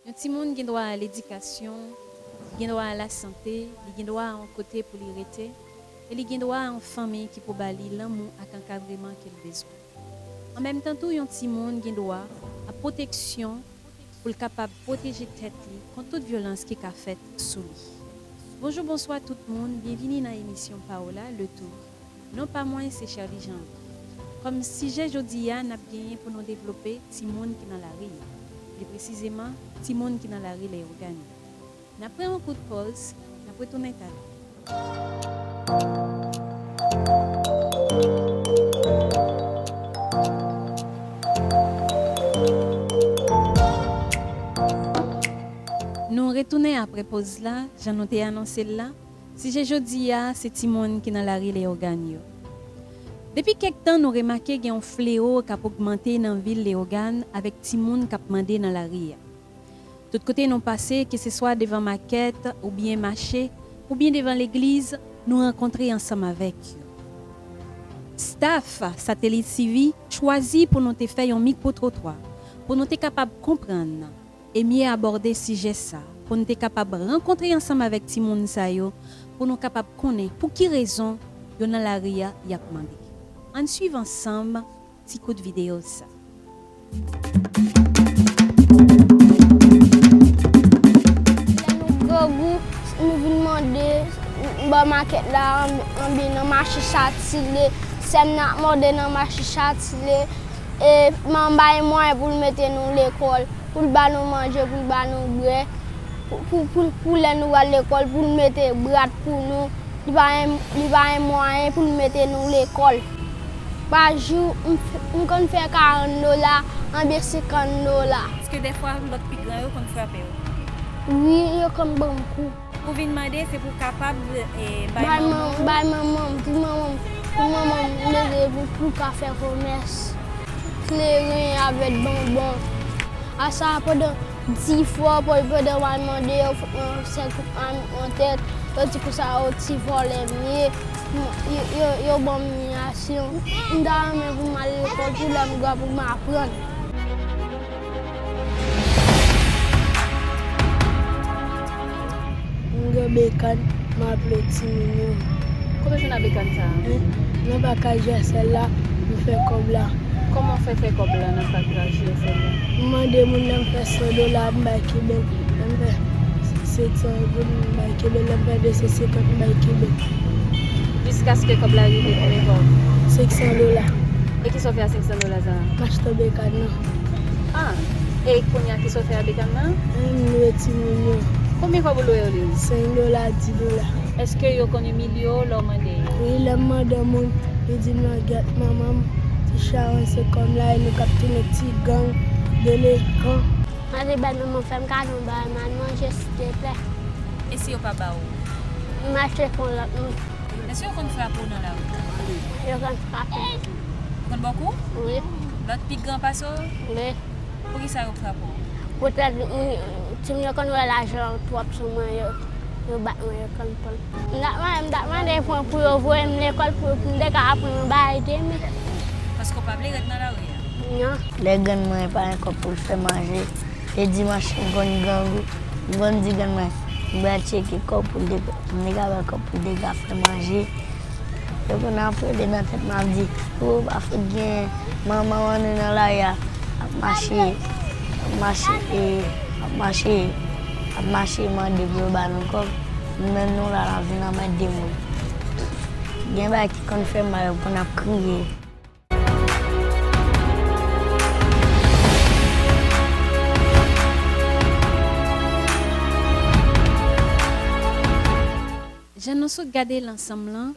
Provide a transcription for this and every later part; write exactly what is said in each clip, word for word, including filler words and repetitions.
Yon timoun gen dwa a ledikasyon, li gen dwa a lasante, li gen dwa a yon kote pou li rete, e li gen dwa a yon fanmi ki pou ba li lanmou ak ankadreman ke l bezwen. An menm tan tou, yon timoun gen dwa a pwoteksyon pou l kapab pwoteje tèt li kont tout vyolans ki ka fèt sou li. Bonjou, bonswa tout moun, byenvini nan emisyon Paola Le Tour. Non pa mwen, se Sherly Jean Louis. Kòm sijè jodi a, n ap genyen pou nou devlope timoun ki nan lari a. Pli presizeman, timoun ki nan lari Leyogàn yo. N ap pran yon kout pòz, n ap retounen talè. Nou retounen apre pòz la, jan nou te anonse l la. Sijè jodi a, se timoun ki nan lari Leyogàn yo. Depi kèk tan, nou remake gen yon fleo k ap ogmante nan vil Leyogàn avèk timoun k ap mande nan lari a. Tout kote nou pase, keseswa devan makèt, oubyen mache, oubyen devan legliz, nou rankontre ansanm avèk yo. Staff Satelit TV chwazi pou nou te fè yon mikwotrotwa, pou nou te kapab konprann e mye abòde sijè sa, pou n te kapab rankontre ansanm avèk timoun sa yo, pou nou kapab konnen pou ki rezon yo nan lari a y ap mande. Ann swiv ansanm ti kout videyo sa. Lè nou grangou, nou vin mande bò makèt la, anben nan mache Chatile, sè m nan ap mande nan mache Chatile, e manman bay mwayen pou l mete nou lekòl, pou l ba nou manje, pou l ba nou bwè, pou, pou, pou, pou lè nou pral lekòl, pou l mete brad pou nou. Li pa gen, li pa gen mwayen pou l mete nou lekòl. Pa jou, m, m konn fè karant dola, anben senkant dola. Èske dèfwa lòt pi gran yo konn frape w? Wi, yo konn ban m kou. Ou vin mande, se pou w kapab, eh, bay manman w? Bay manman m, di manman m, pou manman m mete pou, pou l ka fè komès kleren avèk bonbon. Asa pandan di fwa, pandan m al mande, yo fout mwen yon sèl kout mamit nan tèt, yo di konsa yo ti vòlè m ye, yo, yo, yo ban m imiyasyon. M ta renmen pou m al lekòl pou lè m gran pou m aprann. M gen bekàn, m ap lwe timoun yo. Kote w jwenn a bekàn sa a? Hen? Nan pakaj Jèsèl la, m fè kòb la. Kòman w fè fè kòb la nan pakaj Jèsèl la? M mande moun, lè m fè san dola, m bay kiben. Lè m fè sèt san goud, m bay kiben. Lè m fè de san senkant, m bay kiben. Jiskaske kòb la rive konbyen kòb? Senk san dola. E kisa w fè a senk san dola sa a? M achte bekàn nan. Ah, e kounye a kisa w fè a bekàn nan? M lwe timoun yo. Konbyen kòb ou lwe yo li? Senk dola, dis dola. Èske yo konn imilye w lè w mande yo? Wi, lè m mande moun, yo di m langyèt manman m, ti charonj se kòm la, e nou k ap tounen ti gang, delekan. Mande bèl manman fè m kado yon bagay m al manje, silteplè. E si yo pa ba ou? M achte pou lòt moun. Èske yo konn frape w nan lari? Yo konn frape m. Yo konn ba w kou? Wi. Lòt pi gran pase w? Wi. Poukisa yo frape w? Poutèt, mm, timoun yo konn wè lajan twòp sou mwen, yo, yo bat mwen, yo konn pran. M t ap mande, m t ap mande pou, pou yo voye m lekòl pou, pou m te ka aprann yon bagay demen. Paske w pa vle ret nan lari a? Non. Lè grann mwen pa gen kòb pou l fè manje, e dimanch m konn grangou, m konn di grann mwen, m pral tcheke kòb pou l te, pou m te ka bay kòb pou l te ka fè manje. Yo konn ap rele nan tèt mwen, ap di, "Ou pa fout gen manman w antre nan lari a, ap mache, ap mache, e, ap mache, ap mache mande pou yo ba nou kòb. Nou menm nou la, n ap vin anmède moun." Gen bagay ki konn fè m mal, yo konn ap kriye. Jan nou sot gade l ansanm lan,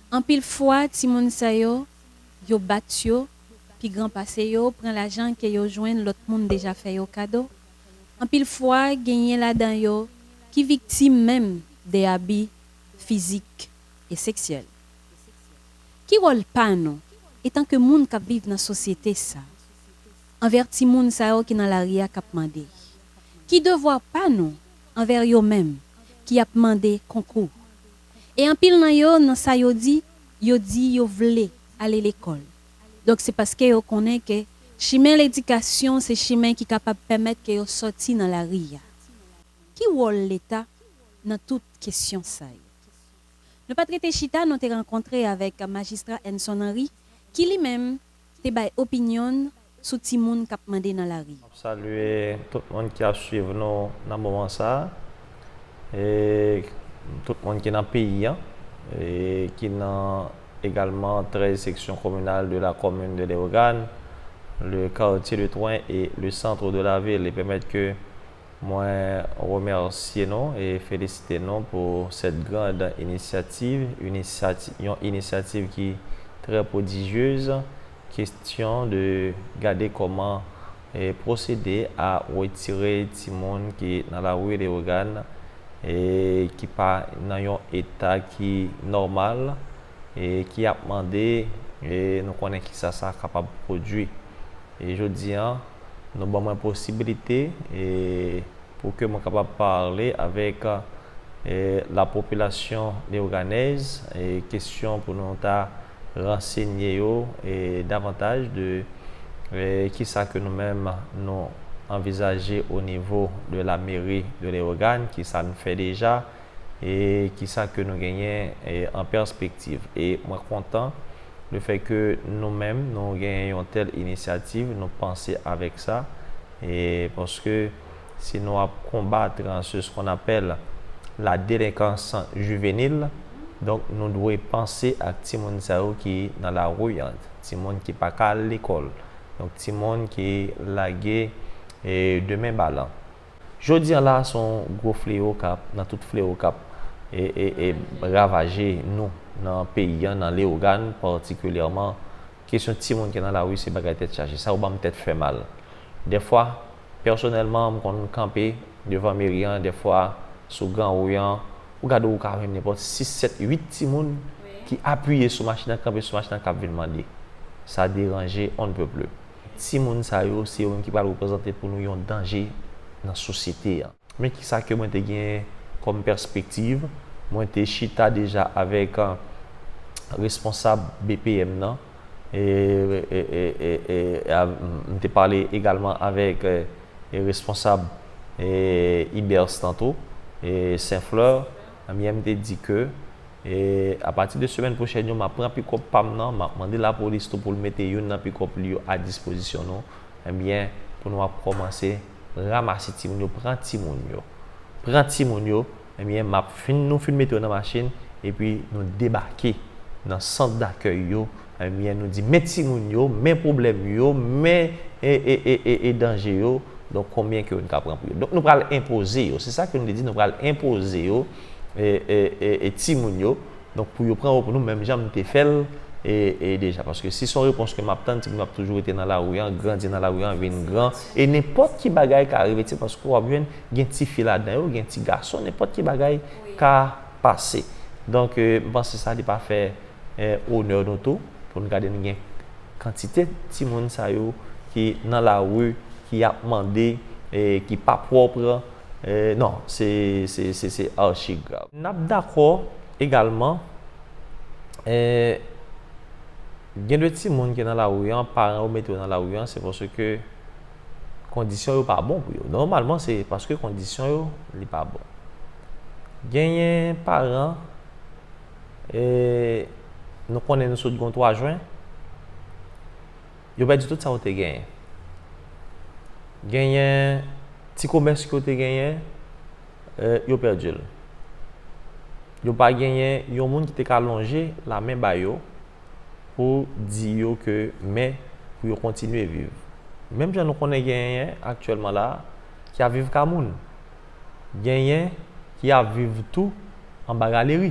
anpil fwa, timoun sa yo, yo bat yo, pi gran pase yo, pran lajan ke yo jwenn lòt moun deja fè yo kado. Anpil fwa, genyen ladan yo ki viktim menm de abi fizik e seksyèl. Ki wòl pa nou, etanke moun k ap viv nan sosyete sa, anvè timoun sa yo ki nan lari a k ap mande? Ki devwa pa nou anvè yo menm ki ap mande konkou? E anpil nan yo, nan sa yo di, yo di yo vle ale lekòl. Donk, se paske yo konnen ke Chimen ledikasyon se chimen ki kapab pèmèt ke yo sòti nan lari a. Ki wòl Leta nan tout kesyon sa yo? Nou pa t rete chita, nou te rankontre avèk Majistra Enson Henry, ki li menm te bay opinyon l sou timoun k ap mande nan lari. M ap salye tout moun ki ap swiv nou nan moman sa a, e tout moun ki nan peyi an, e ki nan egalman trèz seksyon kominal de la commune de Léogâne, le quartier de Troen et le centre de la ville, e pèmèt ke mwen remèsye nou e felisite nou pou cette grande initiative, inisiyati-, yon inisyativ ki trè pwodijyez, kesyon de gade kòman e pwosede a retire timoun ki nan lari Leyogàn e ki pa nan yon eta ki nòmal e ki ap mande, e nou konnen kisa sa kapab pwodui. E jodi a, nou ban mwen posibilite e pou ke mwen kapab pale avèk e la popilasyon leyoganèz e kesyon pou nou ta ransenye yo e davantaj de e kisa ke nou menm nou anvizaje o nivo de la meri de Leyogàn, kisa n fè deja e kisa ke nou genyen e an pèspektiv. E mwen kontan le fè ke nou menm nou genyen yon tèl inisyativ, nou panse avèk sa, e paske si nou ap konbat ce qu'on appelle la délinquance juvénile, donk nou dwe panse ak timoun sa yo ki nan lari an, timoun ki pa ka al lekòl, donk timoun ki lage e de men balan. Jodi a la, se yon gwo fleyo k ap, nan tout fleyo k ap e, e, e ravaje nou nan peyi an, nan Leyogàn patikilyèman. Kesyon timoun ki nan lari se bagay tèt chaje. Sa yo ban m tèt fè mal. Dèfwa, pèsonèlman, m konn kanpe devan meri an, dèfwa, sou gran wout lan, ou gade ou ka jwenn nenpòt sis, sèt, uit timoun ki apiye sou machin nan, kanpe sou machin nan, k ap vin mande. Sa deranje on ne peut plus. Timoun sa yo, se yo menm ki pral reprezante pou nou yon danje nan sosyete an. Men kisa ke mwen te gen kòm pèspektiv? Mwen te chita deja avèk, e, responsab B P M nan. E, e, e, e, e, a, m te pale egalman avèk, e, e responsab, e, Ibers Tanto, e Saint Fleur. Ebyen, m te di ke, e apati de semèn pwochèn yo, m ap pran pikòp pa m nan, m ap mande lapolis tou pou l mete youn nan pikòp li yo a dispozisyon nou. Ebyen, pou nou ap kòmanse ranmase timoun yo, pran timoun yo. Pran timoun yo, ebyen, m ap fin, nou fin mete yo nan machin, epi nou debake nan sant dakèy yo. Ebyen, nou di, men timoun yo, men pwoblèm yo, men e, e, e, e, e danje yo. Donk, konbyen ke nou ka pran pou yo? Donk, nou pral enpoze yo. Se sa ke nou te di, nou pral enpoze yo e, e, e, e timoun yo. Donk, pou yo pran yo pou nou, menm jan m te fè l e, e deja. Paske si se yon repons ke m ap tann, timoun yo ap toujou rete nan lari an, grandi nan lari an, vin gran. E nenpòt ki bagay ka rive, ti, paske w ap jwenn gen tifi ladan yo, gen ti gason, nenpòt ki bagay ka pase. Donk, e, m panse sa, li pa fè, e, onè nou tou, pou n gade n gen kantite timoun sa yo ki nan lari, ki ap mande, e, ki pa pwòp, e, non, se, se, se, se achi grav. N ap dakò egalman, e, gen de timoun ki nan lari an, paran yo mete yo nan lari an, se paske kondisyon yo pa bon pou yo. Nòmalman, se paske kondisyon yo, li pa bon. Genyen paran, e, nou konnen nou sot gen twa jen, yo pèdi tout sa yo te genyen. Genyen ti komès ke yo te genyen, e, yo pèdi l. Yo pa genyen yon moun ki te ka lonje lamen ba yo pou di yo ke men pou yo kontinye viv. Menm jan nou konnen genyen aktyèlman la ki ap viv ka moun. Genyen ki ap viv tou anba galeri.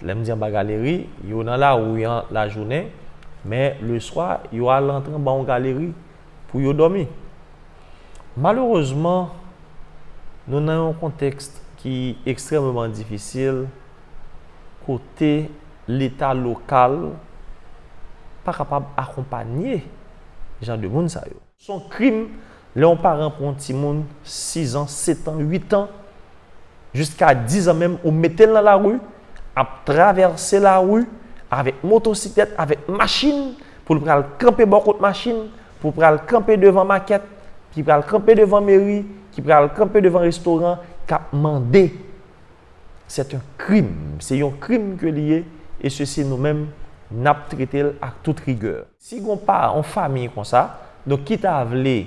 Lè m di anba galeri, yo nan lari an lajounen, men leswa, yo al rantre anba yon galeri pou yo dòmi. Malerezman, nou nan yon kontèks ki ekstrèmeman difisil, kote Leta lokal pa kapab akonpanye jan de moun sa yo. Se yon krim lè yon paran pran yon timoun sizan, setan, witan, jiska dizan menm, ou mete l nan lari, ap travèse lari avèk motosiklèt, avèk machin, pou l pral kanpe bò kot machin, pou pral kanpe devan makèt, ki pral kanpe devan meri, ki pral kanpe devan restoran, k ap mande. C'est un crime. Se yon krim ke li ye, e sesi nou menm, n ap trete l ak tout rigè. Si gon pa, yon fanmi konsa, donk ki ta vle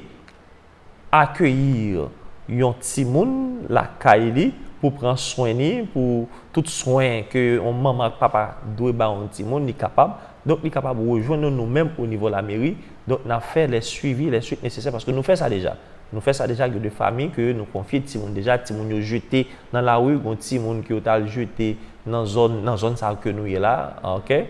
akeyi yon timoun lakay li pou pran swen li, pou tout swen ke yon manman ak papa dwe ba yon timoun, li kapab. Donk, li kapab rejwenn nou, nou menm, o nivo lameri. Donk, n ap fè lè swivi, lè swit nesesè, paske nou fè sa deja. Nou fè sa deja, gen de fanmi ke nou konfye timoun deja, timoun yo jete nan lari, gon timoun ke yo t al jete nan zòn, nan zòn sa ke nou ye la, oke?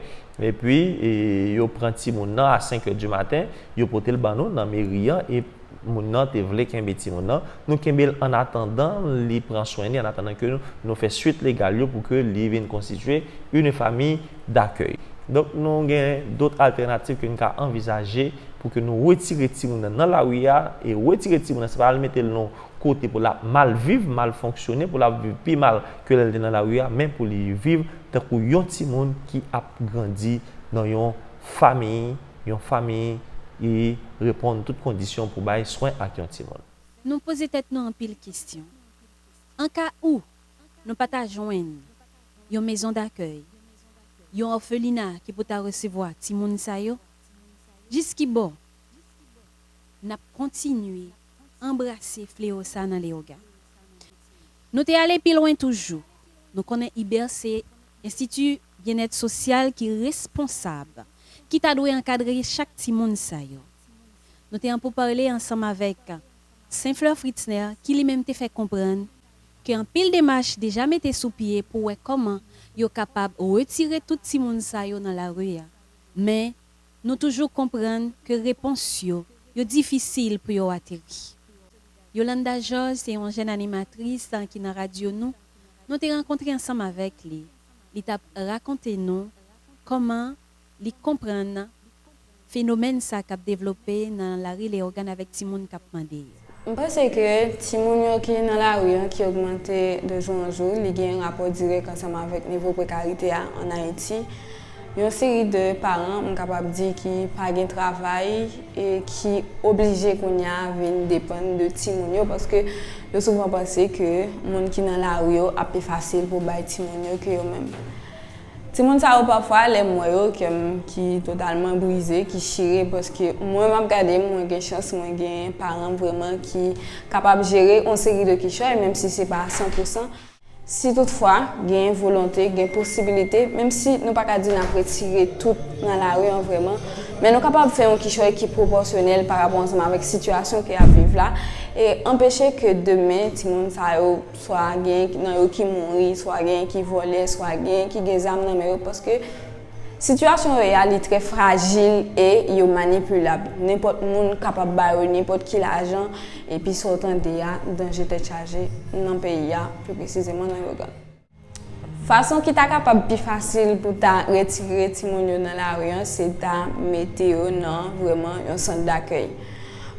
Epi, e, yo pran timoun nan a senk è di maten, yo pote l ban nou nan meri an, e moun nan te vle kenbe timoun nan. Nou kenbe l an atandan li pran swen li, an atandan ke nou, nou fè swit legal yo pou ke li vin konstitye une famille d'accueil. Donk, nou gen dòt altènativ ke n ka anvizaje pou ke nou retire timoun nan nan lari a, e retire timoun nan, se pa al mete l nan kote pou l ap mal viv, mal fonksyone, pou l ap viv pi mal ke lè l te nan lari a, men pou li viv tankou yon timoun ki ap grandi nan yon fanmi, yon fanmi ki reponn tout kondisyon pou bay swen ak yon timoun. Nou poze tèt nou anpil kesyon. An ka ou, nou pa ta jwenn yon mezon dakèy, yon òfelina ki pou ta resevwa timoun sa yo, jis ki bò n ap kontinye anbrase flewo sa nan Leyogàn? Nou te ale pi lwen toujou. Nou konnen IBER se Enstiti Byennèt Sosyal ki responsab, ki ta dwe ankadre chak timoun sa yo. Nou te an poupale ansanm avèk Saint Fleur Fritzner, ki li menm te fè konprann ke anpil demach deja mete sou pye pou wè kòman yo kapab retire tout timoun sa yo nan lari a. Men, nou toujou konprann ke repons yo, yo difisil pou yo ateri. Yolanda Georges se yon jèn animatris ki nan radyo nou. Nou te rankontre ansanm avèk li. Li t ap rakonte nou kòman li konprann fenomèn sa k ap devlope nan lari Leyogàn avèk timoun k ap mande yo. M panse ke timoun yo ki nan lari an ki ogmante de jou an jou, li gen rapò dirèk ansanm avèk nivo prekarite a ann Ayiti. Yon seri de paran, m kapab di, ki pa gen travay e ki oblije kounye a vin depann de timoun yo, paske yo souvan panse ke moun ki nan lari yo ap pi fasil pou bay timoun yo ke yo menm. Timoun sa yo pafwa, lè m wè yo, kè m ki totalman brize, ki chire, paske mwen m ap gade, mwen gen chans, mwen gen paran m vrèman ki kapab jere yon seri de kichòy, menm si se pa san pou san. Si toutfwa gen volonte, gen posibilite, menm si nou pa ka di n ap retire tout nan lari an vrèman, men nou kapab fè yon kichòy ki pwopòsyonèl pa rapò ansanm avèk sitiyasyon ke y ap viv la, e anpeche ke demen timoun sa yo swa gen nan yo ki mouri, swa gen ki vòlè, swa gen ki gen zam nan men yo, paske sitiyasyon yo ye a, li trè frajil e yo manipilab. Nenpòt moun kapab ba yo nenpòt ki lajan, epi sa w tande a, danje tèt chaje nan peyi a, pi presizeman nan Leyogàn. Fason ki ta kapab pi fasil pou ta retire timoun yo nan lari an, se ta mete yo nan vrèman yon sant dakèy.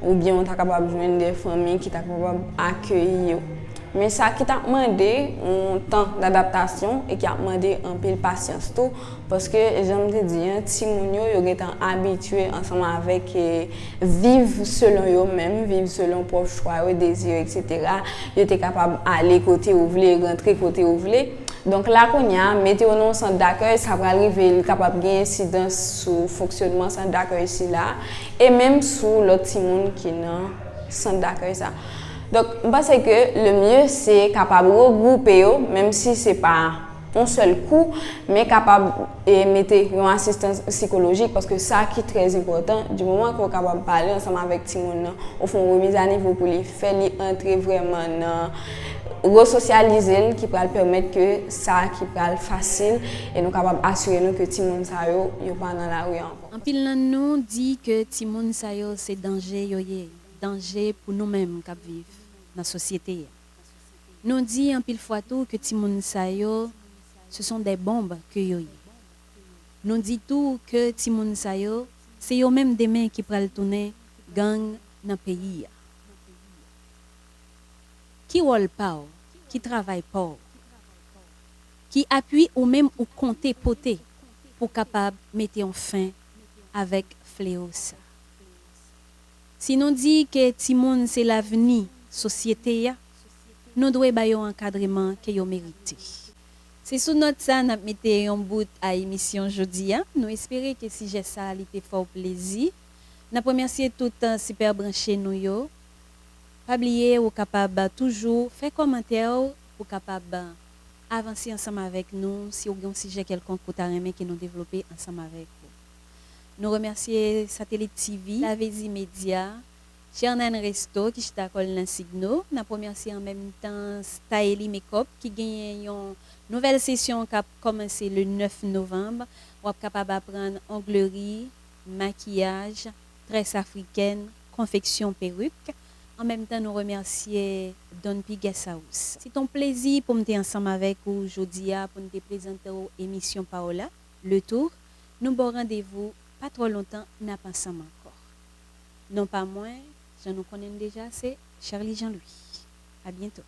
Oubyen ou ta kapab jwenn de fanmi ki ta kapab akeyi yo. Men sa ki t ap mande yon tan dadaptasyon e ki ap mande anpil pasyans tou, paske, jan m te di an, timoun yo, yo gentan abitye ansanm avèk, e, viv selon yo menm, viv selon pwòp chwa yo, dezi yo, etsetera. Yo te kapab ale kote ou vle, rantre kote ou vle. Donk la kounye a, mete yo nan yon sant dakèy, sa pral rive, li kapab gen ensidans sou fonksyònman sant dakèy sila, e menm sou lòt timoun ki nan sant dakèy sa. Donk, m panse ke le mieux se kapab regwoupe yo, menm si se pa yon sèl kou, men kapab, e, mete yon asistans sikolojik, paske sa ki trè enpòtan, di moman ke w kapab pale ansanm avèk timoun nan, ofri yon remiz a nivo pou li, fè li antre vrèman nan resosyalize l, ki pral pèmèt ke sa ki pral fasil, e nou kapab asire nou ke timoun sa yo, yo pa nan lari ankò. Anpil nan nou di ke timoun sa yo se danje yo ye, danje pou nou menm k ap viv nan sosyete a. Nou di anpil fwa tou ke timoun sa yo, ce sont des bombes ke yo ye. Nou di tou ke timoun sa yo, se yo menm demen ki pral tounen gang nan peyi a. Ki wòl pa w? Ki travay pa w? Ki apui ou menm ou konte pote pou kapab mete yon fen avèk flewo sa? Si nou di ke timoun se lavni sosyete a, nou dwe ba yo ankadreman ke yo merite. Se sou nòt sa n ap mete yon bout a emisyon jodi a. Nou espere ke sijè sa a li te fè w plezi. N ap remèsye tout, eh, sipè branche nou yo. Pa bliye ou kapab toujou fè kòmantè w pou kapab avanse ansanm avèk nou si w gen yon sijè kèlkonk ou ta renmen ke nou devlope ansanm avèk ou. Nou remèsye Satelit T V, Lavezye Medya, Chernan Resto ki chita kò l nan Signo. N ap remèsye an menm tan Staeli Makeup ki genyen yon nouvèl sesyon k ap kòmanse le nèf novanm. W ap kapab aprann ongleri, makiyaj, très africaine, konfeksyon perik. An menm tan, nou remèsye Don P Guest House. Se t on plezi pou m te ansanm avèk ou jodi a pou n te prezante w emisyon pa w la, Le Tour. Nou ba w randevou pa twò lontan, n ap ansanm ankò. Non pa mwen, jan nou konnen m deja, se Charlie Jean Louis. A byento.